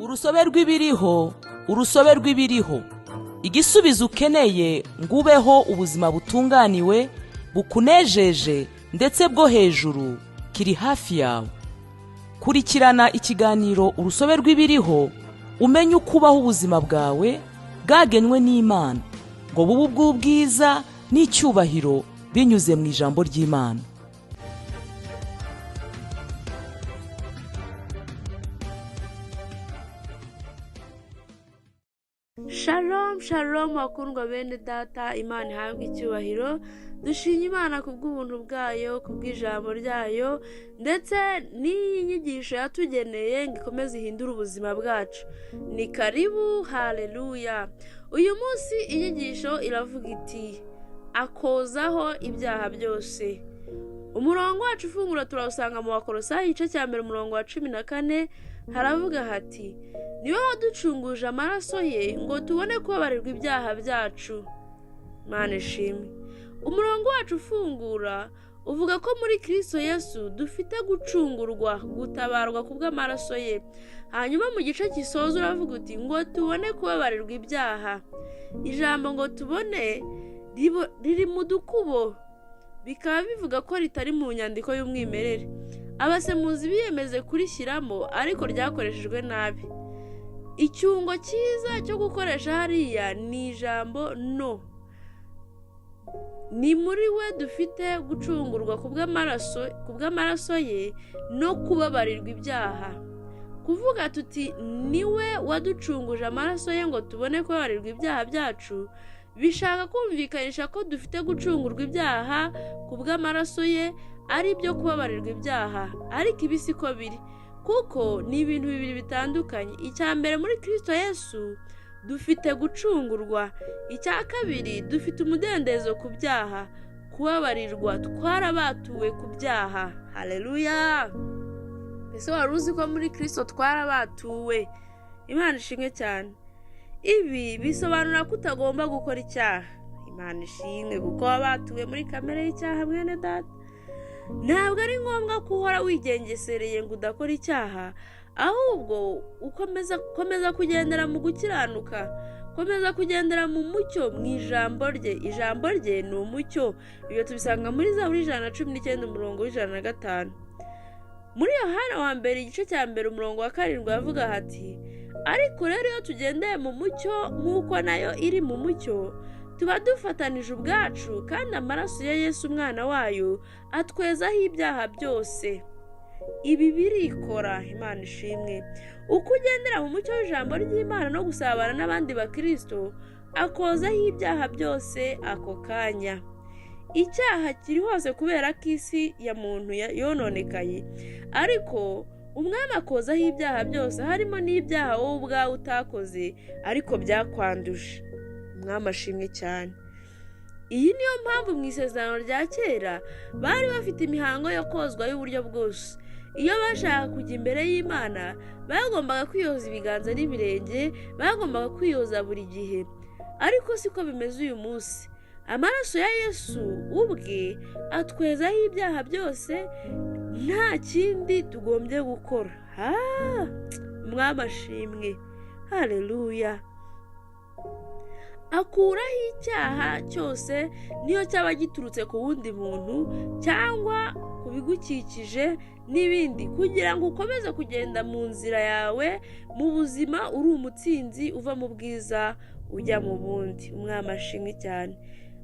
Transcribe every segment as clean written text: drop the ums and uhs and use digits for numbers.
Urusobe rw'ibiriho, urusobe rw'ibiriho, igisubizo ukeneye ngo ubeho ubuzima butunganiwe, bukunejeje ndetse bwo hejuru, kiri hafi yawe. Kurikirana ikiganiro Urusobe rw'ibiriho, umenye uko ubaho ubuzima bwawe bwagenwe n'Imana ngo bube ubw'ubwiza n'icyubahiro binyuze mu ijambo ry'Imana. Shalom shalom bakundwa bene data, Imana ihabwe icyubahiro. Dushima Imana kubw'ubuntu bwayo, kubw'ijambo ryayo, ndetse n'iyi nyigisho yatugeneye ngo ikomeze ihindure ubuzima bwacu. Ni karibu, haleluya. Uyu munsi inyigisho iravuga iti akozaho ibyaha byose. Umurongo wacu ufungura turawusanga mu Bakolosayi igice cya 1 umurongo wa 14, haravuga hati: niwe waducunguje amaraso ye ngo tubone kubabarirwa ibyaha byacu. Imana ishimwe. Umurongo wacu ufungura uvuga ko muri Kristo Yesu dufite gucungurwa, gutabarwa kubw'amaraso ye. Hanyuma mu gice gisoza uravuga uti ngo tubone kubabarirwa ibyaha. Ijambo ngo tubone riri mu dukubo, bikaba bivuga ko ritari mu nyandiko y'umwimerere. Abasemuzi biyemeze kurishyiramo ariko ryakoreshejwe nabi. Icyungo cyiza cyo gukoresha hariya ni ijambo no. Ni muri we dufite gucungurwa kubw'amaraso ye no kubabarirwa ibyaha. Kuvuga tuti niwe waducunguje amaraso ye ngo tubone kubabarirwa ibyaha byacu, bishaka kumvikanisha ko dufite gucungurwa ibyaha kubw'amaraso ye, ari byo kubabarirwa ibyaha. Ariko ibi siko biri, kuko ni ibintu bibiri bitandukanye. Icya mbere, muri Kristo Yesu dufite gucungurwa. Icya kabiri, dufite umudendezo ku byaha, kubabarirwa, twarabatuwe ku byaha. Haleluya. Ese wari uzi ko muri Kristo twarabatuwe? Imana ishimwe cyane. Ibi bisobanura ko utagomba gukora icyaha. Imana ishimwe, kuko wabatuwe muri kamere y'icyaha mwene data. Ntabwo ari ngombwa ko uhora wigengesereye ngo udakora icyaha, ahubwo ukomeza kugendera mu gukiranuka, komeza kugendera mu mucyo, mu ijambo rye. Ijambo rye ni umucyo. Ibyo tubisanga muri Zaburi 119 umurongo 105. Muri Yohana wa mbere igice cya 1 umurongo wa 7 avuga hati: ariko rero iyo tugendeye mu mucyo nk'uko nayo iri mu mucyo, tuba dufatanije ubwacu, kandi amaraso ya Yesu umwana wayo atwezaho ibyaha byose. Ibi birikora. Imana ishimwe. Uko ugendera mu mucyo w'ijambo ry'Imana no gusabana n'abandi bakristo, akozaho ibyaha byose ako kanya. Icyaha kiri hose kubera ko isi ya muntu yononekaye, ariko umwami akozaho ibyaha byose, harimo n'ibyaha wowe ubwawe utakoze ariko byakwanduje. Umwami ashimwe cyane. Iyi niyo mpamvu mu isezerano rya kera bari bafite imihango yo kozwa y'uburyo bwose. Iyo bashaka kujya imbere y'Imana bagombaga kwiyoza ibiganza n'ibirenge, bagombaga kwiyoza buri gihe. Ariko siko bimeze uyu munsi. Amaraso ya Yesu ubwe atwezaho ibyaha byose, nta kindi tugombye gukora. Umwami ashimwe. Haleluya. Akuraho icyaha cyose, niyo cyaba giturutse ku wundi muntu cyangwa ku bigukikije n'ibindi, kugira ngo ukomeze kugenda mu nzira yawe mu buzima uri umutsinzi, uva mu bwiza ujya mu bundi. Umwami ashimwe cyane.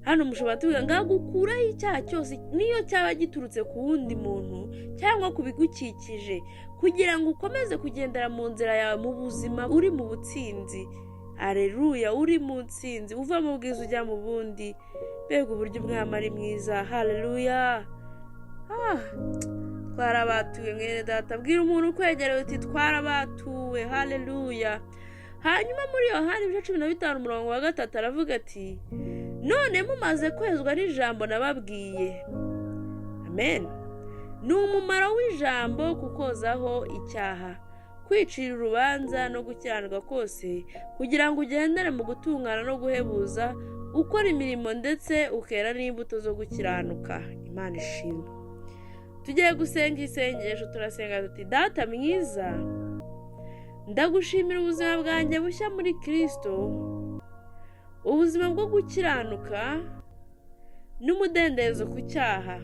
Hano mushobora tuvuga ngo agukuraho icyaha cyose, niyo cyaba giturutse ku wundi muntu cyangwa ku bigukikije, kugira ngo ukomeze kugendera mu nzira yawe mu buzima uri mu butsinzi. Haleluya, uri mu ntsinzi, uva mu bwiza ujya mu bundi. Mbega uburyo umwami ari mwiza. Haleluya. Twarabatuwe mwene data. Bwira umuntu ukwegereye uti twarabatuwe. Haleluya. Hanyuma muri Yohana ibice 15 umurongo wa 3 aravuga ati: none mumaze kwezwa n'ijambo nababwiye. Amen. Ni umumaro w'ijambo kukozaho icyaha, kwicira urubanza no gukiranirwa kose, kugira ngo ugendere mu gutungana no guhebuza, ukora imirimo ndetse ukera n'imbuto zo gukiranuka. Imana ishimwe. Tugiye gusenga isengesho, turasenga tuti: Data mwiza, Ndagushimira ubuzima bwanjye bushya muri Kirisito, ubuzima bwo gukiranuka n'umudendezo ku cyaha.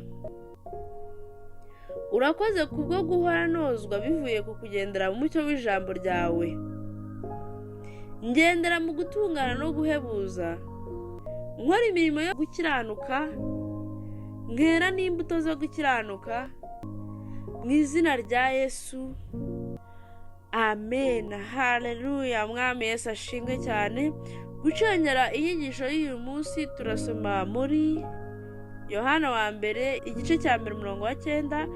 Urakoze kubwo guhora nozwa bivuye ku kugendera mu mucyo w'ijambo ryawe. Ngendera mu gutungana no guhebuza, nkora imirimo yo gukiranuka, nkera n'imbuto zo gukiranuka, mu izina rya Yesu, amen. Haleluya. Mwami Yesu ashimwe cyane. Gucengera inyigisho y'uyu munsi turasoma muri Yohana wa mbere igice cya mbere umurongo wa 9,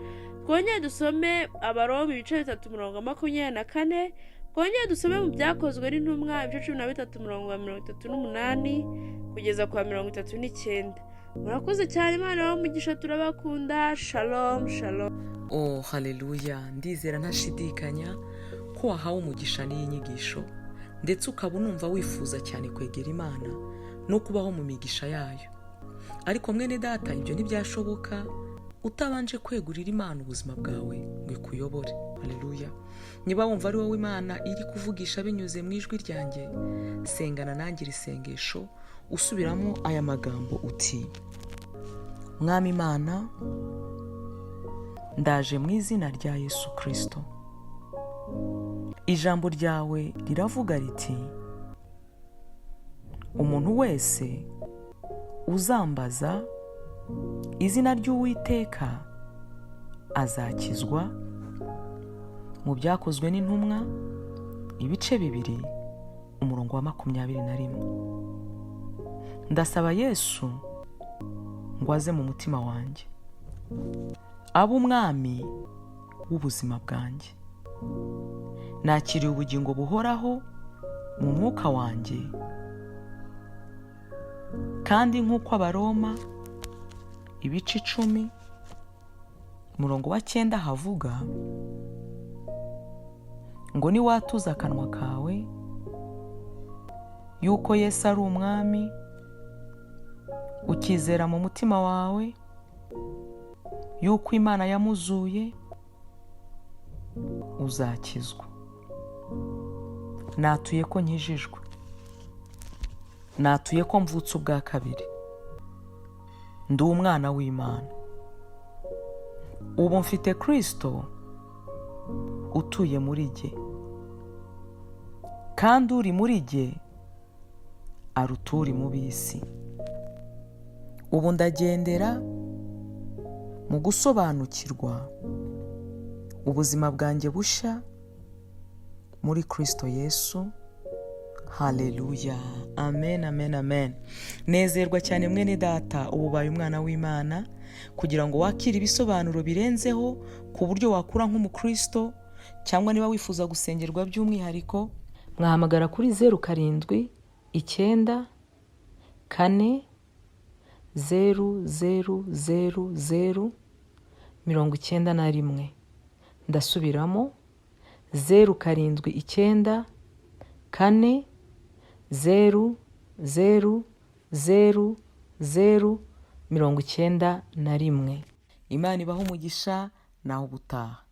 twongere dusome Abaroma ibice 3 umurongo 24, twongere dusome mu Byakozwe n'Intumwa ibice 13 umurongo wa 38 kugeza kwa 39. Murakoze cyane, Imana umugisha, turabakunda. Shalom, shalom. Oh haleluya! Ndizera ntashidikanya ko wahawe umugisha n'iyi nyigisho, ndetse ukaba unumva wifuza cyane kwegera Imana no kubaho mu migisha yayo. Ariko mwene data, ibyo ntibyashoboka utabanje kwegurira Imana ubuzima bwawe ngo ikuyobore. Haleluya! Niba wumva ari wowe Imana iri kuvugisha binyuze mu ijwi ryanjye, sengana nanjye iri sengesho usubiramo aya magambo uti: Mwami Imana, ndaje mu izina rya Yesu Kirisito. Ijambo ryawe riravuga riti: umuntu wese uzambaza izina ry'Uwiteka azakizwa. Mu Byakozwe n'Intumwa ibice 2 umurongo wa 21. Ndasaba Yesu ngo aze mu mutima wanjye, abe umwami w'ubuzima bwanjye. Nakiriye ubugingo buhoraho mu mwuka wanjye, kandi nk'uko Abaroma ibice 10 umurongo wa 9 havuga ngo: niwatuza akanwa kawe yuko Yesu ari umwami, ukizera mu mutima wawe yuko Imana yamuzuye, uzakizwa. Natuye ko nkijijwe, natuye ko mvutse ubwa kabiri, ndi umwana w'Imana. Ubu mfite Kirisito utuye muri jye, kandi uri muri jye aruta uri mu b'isi. Ubu ndagendera mu gusobanukirwa ubuzima bwanjye bushya muri Kirisito Yesu. Haleluya, amen, amen, amen. Nezerwa cyane mwene data, ubu ubaye umwana w'Imana. Kugira ngo wakire ibisobanuro birenzeho ku buryo wakura nk'umukristo, cyangwa niba wifuza gusengerwa by'umwihariko, mwahamagara kuri 0 7 9 4 0 0 0 0 91. Ndasubiramo: 0 7 9 4 0 0 0 0 91. Imana ibahe umugisha, naho ubutaha.